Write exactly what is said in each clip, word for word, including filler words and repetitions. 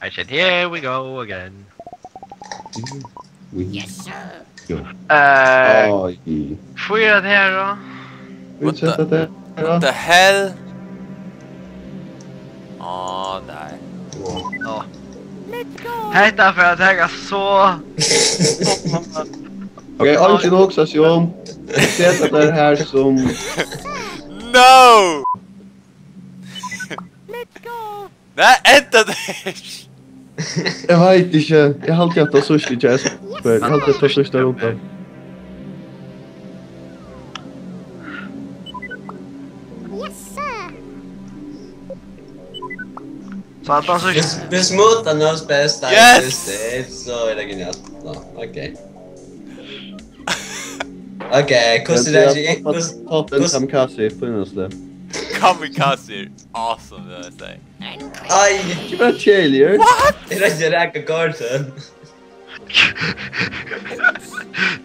I said, "Here we go again." Yes, sir. Eh, Oj. Fíra tær, da. What the, what the hell? Á, nei. Nå. Hetta fer at taka so. Ok, eingin hugsa seg um. Seta tær her sum No! Nei, enda tær! Eg veit ikki. Eg haldi, at tað síðsta, Jesper. Eg haldi, at tað síðsta runda. Yes, sir. So at tað síðsta. Hvis, hvis Muta knows best, I Yes! Just it, so er tað genialt. Nå, ok. Ok, hvussu er tað? Top end kamikaze, honestly. Kamikaze er awesome, vil eg siga. Ai, give it a chill, yeah? What? Er tað ikki Raka Gordon?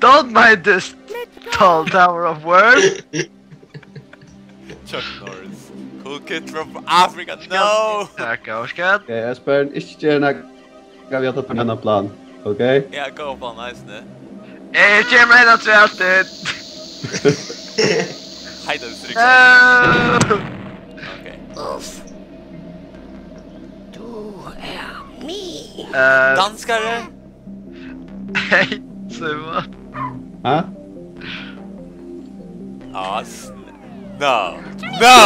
Don't mind this tall tower of worm. Chuck Norris. Cool kid from Africa. No! Takk, Oscar. Ok, Esbern, ikki gera nakað. Skal vi ha tatt en annen plan, ok? Ja, gå på nice, det. Eh, Jim Reynolds er alltid. Hei, det er trygt. Eh. Ok. Uff. Du er min. Eh. Danskere. Hei, Simon. Hæ? Ass. No. No!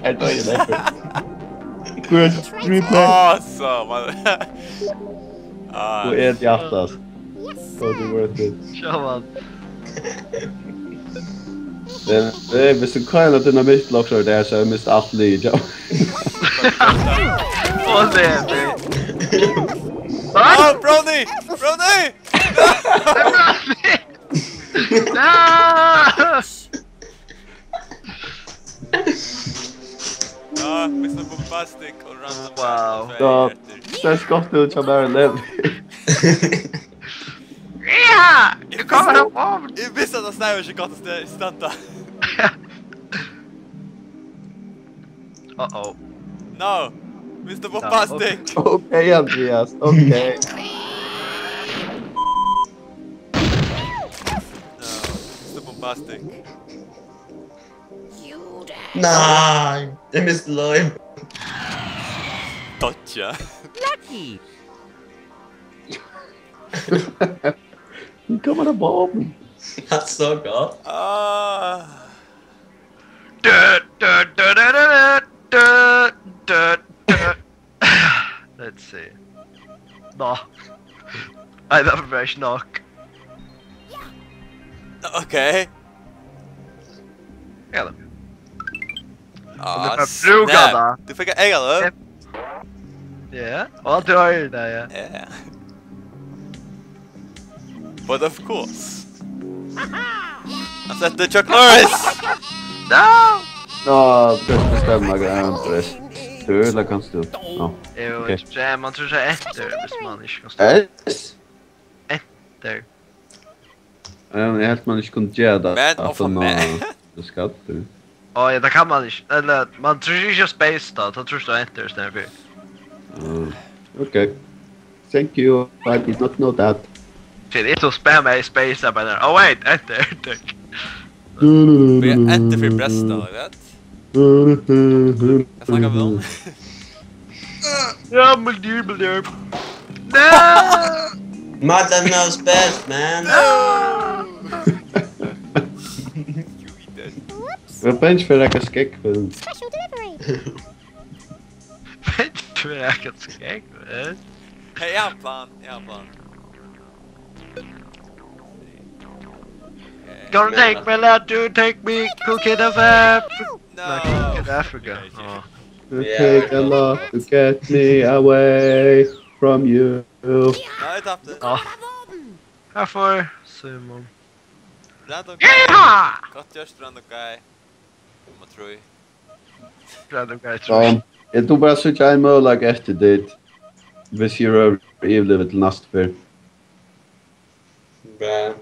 Er tað ein effekt? Good replay. Awesome. Ah. Og er hjartað. Totally worth it. Sjá, man. Men, eh, hvis du kører dynamitt blokk, så er det, så har jeg mistet alt liv, ja. Åh, det er det. Åh, Brony! Brony! Nei! Ja, mister Bombastic og Random Wow. Jack og Ja, Freddy. Sær skott út hjá mær, Levi. Ja! Eg kom her opp. Eg vissi, at hann snart ikki kom til standa. Uh-oh. No, mister Bombastic. Ok, Andreas, ok. No, mister Bombastic. Nei, eg misti lív. Dodge. Lucky. He coming above me. That's so good. Ah. Dø, dø, dø. Let's see. Nå. Nei, det var bare snakk. Ok. Ja, da. Ah, men du får bruke snap. Det. Du fikk en egen, da. Ja, og du har det, ja. Ja. But of course. Han setter Chuck Norris! No! Nå, du skal bestemme meg, Andres. Du, det kan stå. Nå. Jo, ok. Ikke, man tror ikke etter hvis man ikke kan stå. S? Etter. Ehm, eg helt man ikki kundi gera tað. Men, og for meg. Skatt, ja. Á, ja, tað kann man ikki. Ella, man trýstir ikki á space tá, tá trýstir tú enter í staðin fyri. Ah, ok. Thank you, I did not know that. Shit, eg tók spam í space, eg bara, oh wait, enter, enter. Byrja enter fyri brestina, like that. Hvat snakkar vit um? Ja, men dyr, men dyr. No! Mother knows best, man. No! Whoops. Eg eri bangin fyri at raka skegg, men Special delivery. Bangin fyri at raka skegg, men Hey, eg havi ein plan, eg havi ein plan. Gonna take me, let you take me, cool kid of Africa. No. Nei, cool kid of Africa. Á. It take a lot to get me away from you. Nei, eg tapti. Á. Her får Simon. Random guy. Yeehaw! Gott gjørt, random guy. Nummer trý. Random guy, trý. Ja, eg trúgvi bara at síggja ein møguleika eftir dit. Hvis eg røri yvirlivið til næstu ferð. Bra.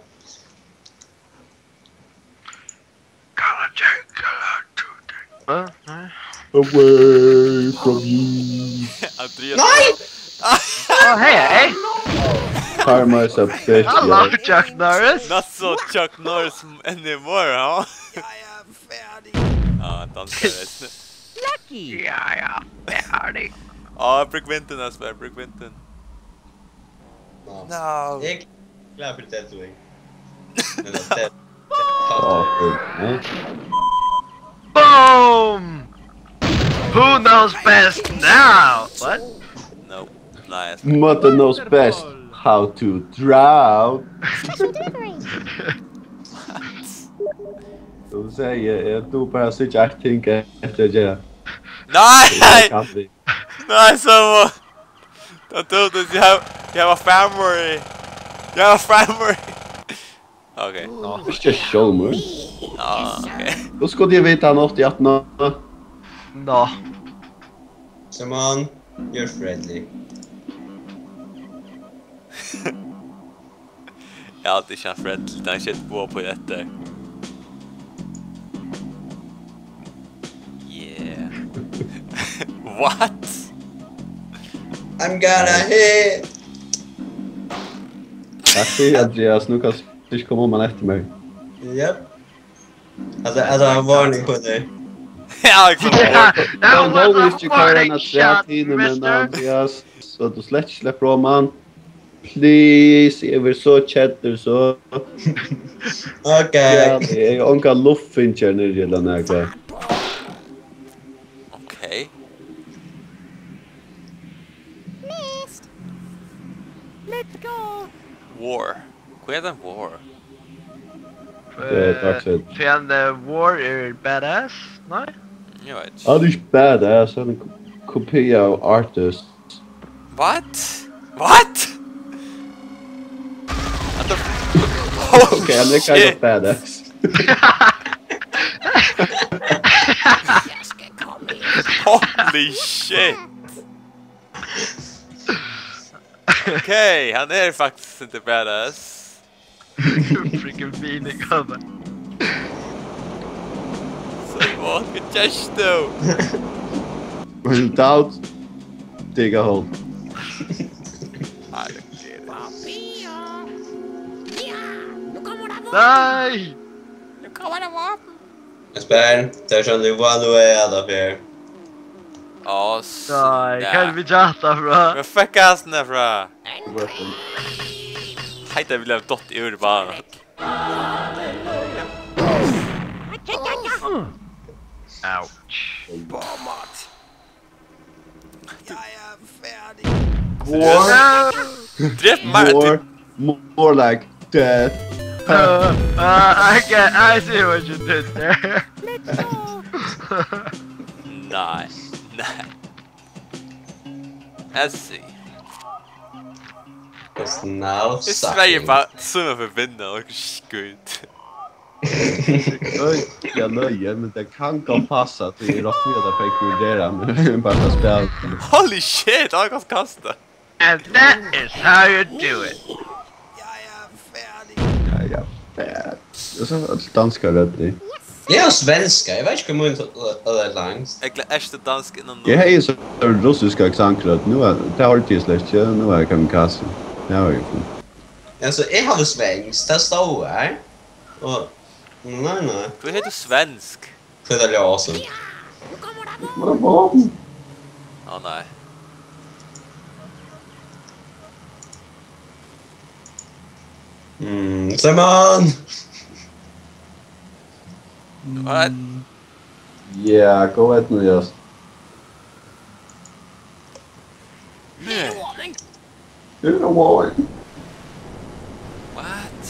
Hæ? Nei. away from you. Andreas. Nei! Oh, hey, hey. Karma is a bitch, yeah. Hello, Chuck Norris. Not so Chuck Norris anymore, huh? Ja, ja, ferdig. Ah, danskar. Lucky. Ja, ja, ferdig. Ah, brúk vindin, Espen, brúk vindin. No. Eg er klár fyri Deathwing. Men at Death- Boom! Who knows best now? What? No. Nei, eg skal Mother knows best how to drown. Special delivery. Tú segði, eg, tú bara sigur eitt ting eftir at gera. Nei! Nei, Samuel! Don't do this. You have, you have a family. You have a family. Okay. Nå. Ikki sjálvmorð. Ah, okay. Hvussu skuldi eg vita hann átti aftan á? Nå. Come on, you're friendly. Eg haldi ikki hann Fred til tann skjótt boða uppá hetta. Yeah. What? I'm gonna hit. Takk fyri, Andreas. Nú kanst tú ikki koma oman eftir mær. Yep. Altso, altso, ein warning uppá teg. Ja, liksom. Hann lóvar ikki koyra eina afturat hini, men Andreas, so tú slett ikki sleppur oman. Please, eg verði so keddur, so. Okay. Ja, eg havi onga luft fingið niðri ella nakað. Okay. Missed. Let's go. War. Hvat er tað war? Eh, takk, Seth. Tí hann, eh, War er badass? Nei? Eg veit ikki. Hann er ikki badass, hann er ko-, kopi av Artist. What? What? What the f-, oh, okay, hann er kind of shit. Badass. Holy shit. Okay, hann er faktiskt ikki badass. Freaking feeling, altså. So what? Hvat gert tú? When in doubt, dig a hole. Nei, det er ikke det. Nei! Espen, tað er soleiðis, nú er tað fyri. Á, nei, snap. Hvar er tað vit gera hatta frá? Hvar fekk eg hatta frá? Heita, eg vil hava dottið úr banan. Ouch. Bomat. War. Drep meg. War. More like death. Uh, uh, I get, I see what you did there. Nei, nei. Eg sigi. It's now. Eg sverji bara, sum eg vil vinna, og skít. Øy, ja, løye, men tað kann gott passa, at eg rokni, at tað fekk vurdera, men bara at spæla. Holy shit, hann er gott kasta. And that is how you do it. Ja, ja, fælt. Tað er so øll danskar røddir. Eg er jo svenska, eg veit ikki hvar mín to-, ø-, ø-, er langt. Eg gleð-, ert tú dansk innan Eg hevði so russiska aksentrødd, nú er, tað hoyrdi eg slett ikki, nú er eg kamikaze. Ja, eg finn. Altso, eg havi svenskt, tað stóð har. Og, nei, nei. Hví hevur tú svensk? Tað er awesome. Bara bom. Á, nei. Mm, Simon! What? Mm. Ja, go ahead, Andreas. Nei. You're a warning. What?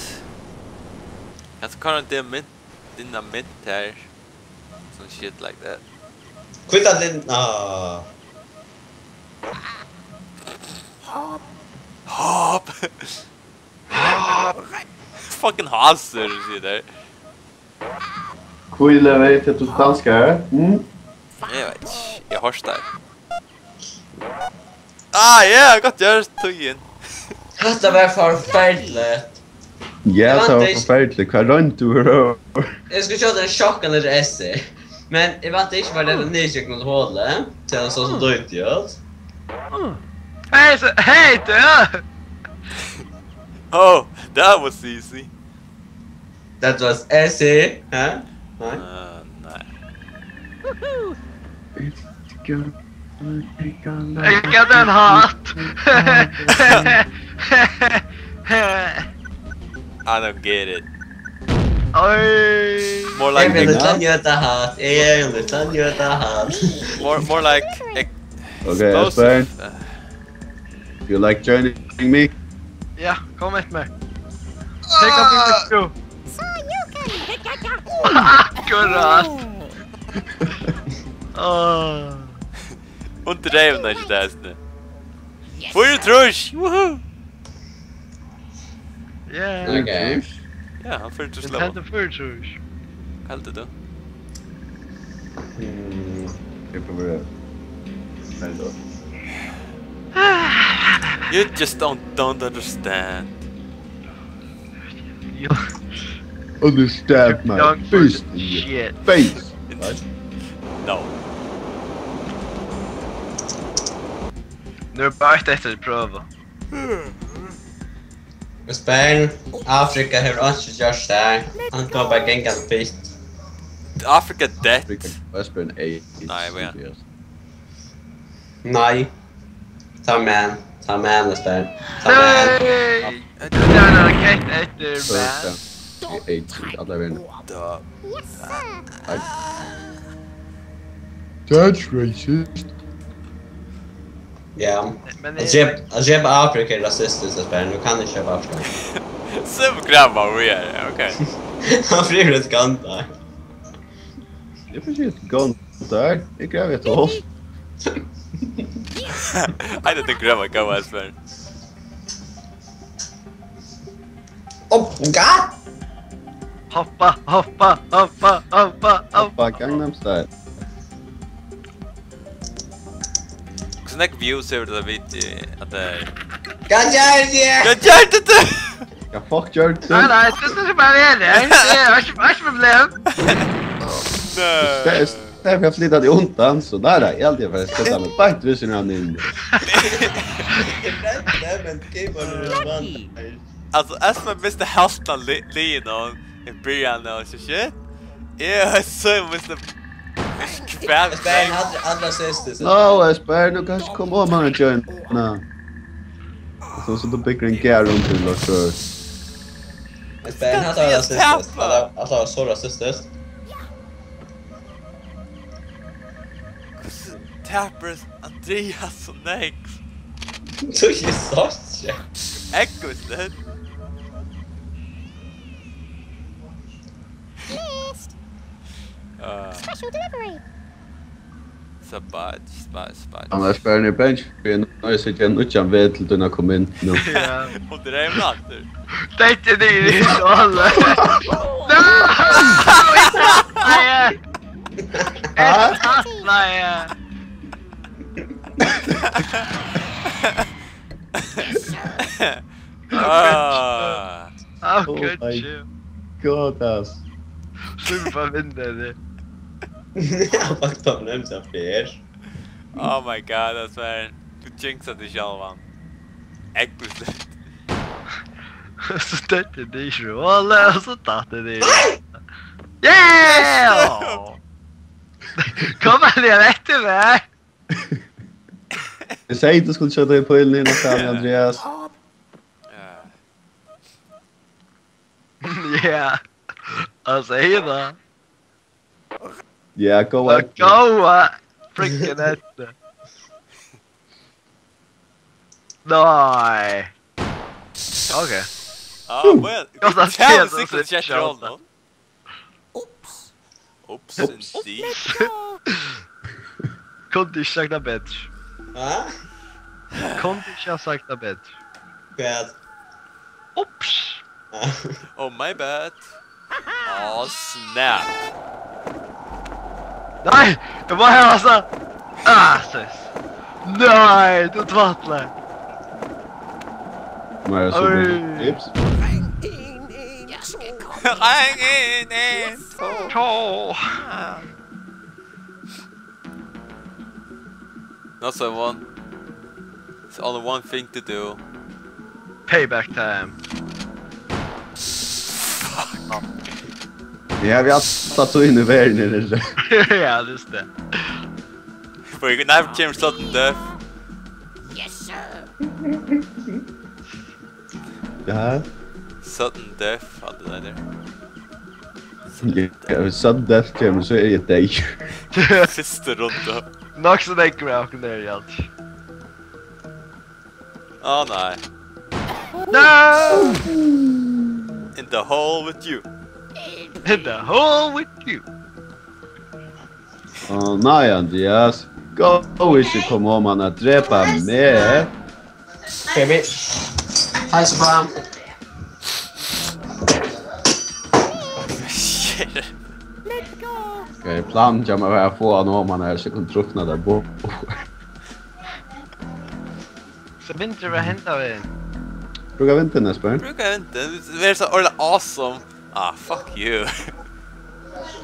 Kanska koyra ein demon, dynamit her. Some shit like that. Hvíta dyn-, ah. Hop. Hop. Fucking hasur, tú sigur tað. Hví lever tú danskar? Mm? Eg veit ikki. Eg hoyrdi tað. Ah, ja, gott gjørt, Tugin. Hatta var forferdiligt. Ja, tað var forferdiligt. Hvat royndi tú, bro? Eg skal sjóta ein sjokkan eftir Essi. Men eg veit ikki, var tað niður gjøgnum holið, til hann sá so døytur út. Hey, so, hey, du! Oh, that was easy. That was easy, huh? Nei? Uh, nei. It's gonna take a Eg gaf tær ein hatt! I don't get it. Oi! More Eg like vil a, ikki njóta hatt, eg vil ikki njóta hatt. More, more like ex- Okay, explosive. Espen, you like joining me? Ja, kom eftir meg. Take up your crew. Akkurát! Åh. Hon drev hana ikki til hestini. Fýraogtrýss! Woohoo! Yeah. Okay. Ja, hann fýraogtrýss Nintendo level. fýraogtrýss. Hvat heldur tú? Hmm. Eg prøvi at. Nei, so. You just don't, don't understand. Jo. Understand my Don't fist in your shit. face. No. Nú er bara eitt eftir at prøva. Espen, Afrika hevur einki gjørt har. Hann kom bara gangandi fyrst. Africa dead. Espen A. Nei, hva er? Nei. Ta man. Ta man, Espen. Ta man. Hey! Du er en rakett etter man. Eight, alla vegin. Da. That's racist. Ja. Men At drepa, at drepa Afrika er rasistiskt, Espen. Du kann ikki drepa Afrika. Some grammar we are, okay. Hann flyr eitt gandar. Eg fari ikki gandar. Eg gravi eitt hol. I don't think grammar go as well. Oh my god! Hoppa, hoppa, hoppa, hoppa, hoppa. Hoppa Gangnam Style. Hvussu nógv views hevur tað video at tað er? Hvat gjørdi eg? Hvat gjørdi tú? Ja, fuck, gjør Nei, nei, det er bare det. Det er ikke, ikke problem. Nei. Det er, det er for å flytte deg undan, så nei, nei, jeg aldri får sette meg bare hvis hun er min. Eg brendi, men keyboardet er vant. Altso, Espen misti helvtina av li-, liðinum í byrjan av, so shit. Eg so misti hver Espen, allra, allra sist. No, Espen, du kan ikke komme om han er join. Nei. Så, så du bygger en gær rundt til, og så Espen, hatta var rasistiskt. Hatta, hatta var so rasistiskt. Tapir Andreas so nógv. Du er ikke så kjent. Ekkus, det. Missed. Uh, Special delivery. Sabbat, sabbat, sabbat. Han er Espen i bench. Vi er nødt til å gjøre en utjevn ved til du har kommet inn nå. Ja. Og det er en latter. Dette er det, det er så alle. Nei! Nei! Ah. How Oh could my you? God, ass. Slipper bare vinne det. Jeg har lagt opp nemlig en fler. Oh my god, that's fair. Du jinxade deg sjálvan. Ekkus. Så dette er det ikke. Alle, og så tatt det det. Yeah! Kom han igjen etter meg? Jeg sier du skulle kjøpe i pølen inn og fram, Andreas. Ja. Ja. Han sier det. Ja, go Og ahead. Go, uh, freaking etter. Nei. Ok. Ah, well, Ja, så tell ser us det ikke så chat kjørt roll ut. Nå. Oops. Oops, indeed. Kunne du ikke sagt det bedre? Hæ? Kunne du ikke ha sagt det bedre? Hva? Ops. Oh, my bad. Oh, snap. Nei! Det var her, altså! Ah, sis. Nei, du tvatler. Mario Oi. Super Chips. Hang in there. To. Not so one. It's only one thing to do. Payback time. Ja, vi har alltid tagit in i världen, eller? Ja, just det. For you can have James sudden death. Yes, sir. Ja. Sudden death, hva det der. Ja, sudden death, James, så er jeg deg. Siste runde. Nok så det ikke med akkurat der, ja. Å nei. No! In the hole with you. In the hole with you. Å nei, Andreas. Gå og ikke komme om han har drept meg. Baby. Hei, Sofia. Shit. Okay, planen hjá mær var at fáa hann oman her, so eg kundi drukna tað bo. So vindurin var henda vegin. Brúka vindin, Espen. Brúka vindin. Vær so ordentligt awesome. Ah, fuck you.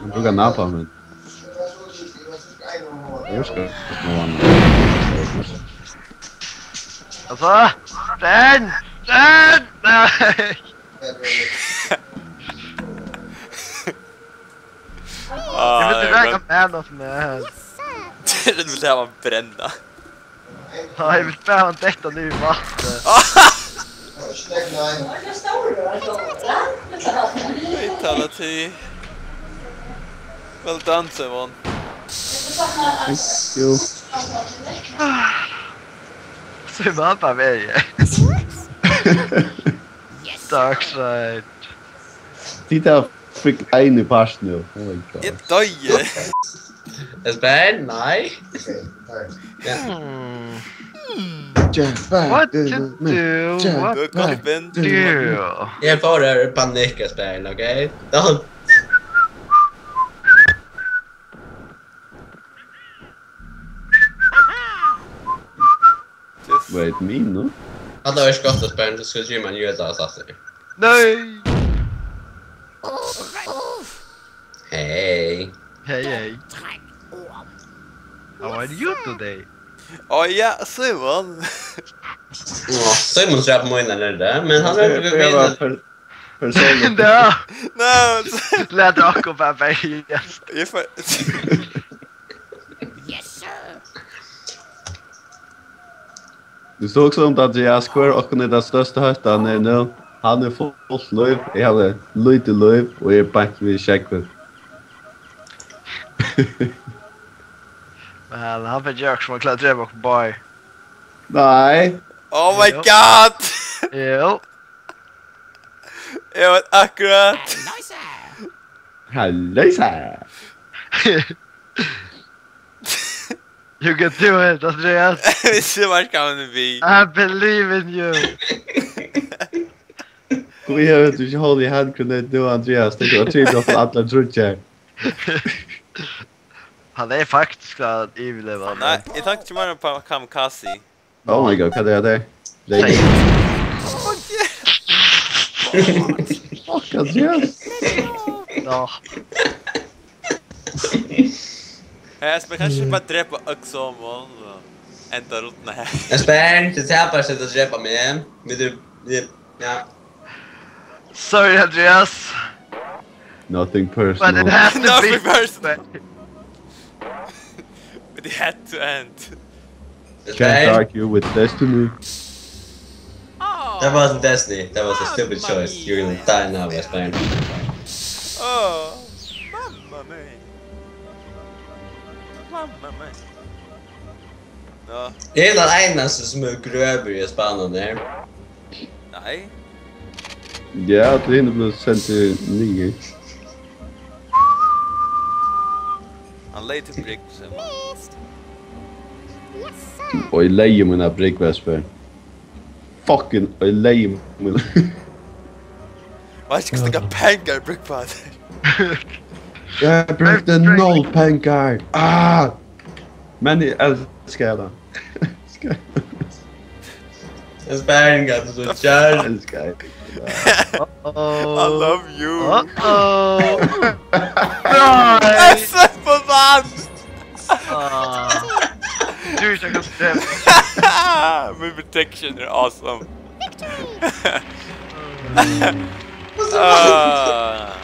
Hann brúkar napalm. Eg skal. Altså, den! Den! Nei! Ah, Eg vil det ikke er være godt. Man of man. Den vil jeg bare brenne. Nei, eg vil bare ha dette ned i vannet. Fatality. Well done, Simon. Jo. Så er man bare med i. Dark side. Tit hava freak ein í part nú. Oh my god. Jeg døyer. Espen, nei. Ja. Hmm. Jack, What to man. do? Jack, What Du er godt i vind. to do? Jeg får det panikk, Espen, ok? Da- Just Wait, me, no? Hadde vært godt, Espen, du skulle gi meg en jøde av satter. Nei! Hei. Hey, hey. How are you today? Å ja, Simon. Simon drap meg innan det, men han er ikke Det var videre. for, for sånn. Da! No, Lat okkur bara berjast. Jeg får... Du såg som Andreas, hver okkun er den største høttan er nå. Han er fullt liv, jeg har lite liv, og jeg er bank ved sjekken. Men han fikk gjort som han klarade det bak på. Nei. Oh my Ja. god! Jo. Jeg vet akkurat. Halløysa. You can do it, Andreas. Hvis det var skal man vi. I believe in you. Kom igjen, vet du, ikke hold i hand grenade nå, Andreas. Det går til å få alle trutcher. Han er faktisk en evil man. Nei, jeg tenkte ikke mer på kamikaze. Oh my god, hva er det der? Det er fuck, Andreas. Nå. Hey, Espen, kanskje du bare dreper øksa om og enda rutten her. Espen, det er bare å drepe meg. Vil du, vil, ja. Sorry, Andreas. Nothing But it personal. has to be. Nothing personal. But it had to end. Can't Espen, argue with destiny. that wasn't destiny. That was a stupid choice. You're gonna die now, Espen. Oh, mamma mia. Mamma mia. Nå, Jeg er den eneste som er grøver i Spania der. nei. Ja, det er henne blevet sendt til nye. Han lei til brygg, så man. Og jeg leier mine brygg, Vesper. Fucking, og jeg leier mine. Hva er det ikke pengar brygg på det? Jeg brukte null penger. Ah! Men jeg elsker det. Elsker. Espen, hva er det du gjør? Elsker. I Oh. Love you. Uh-oh. Jeg ser på vann! Ah. Du Mín protection er awesome. Ah,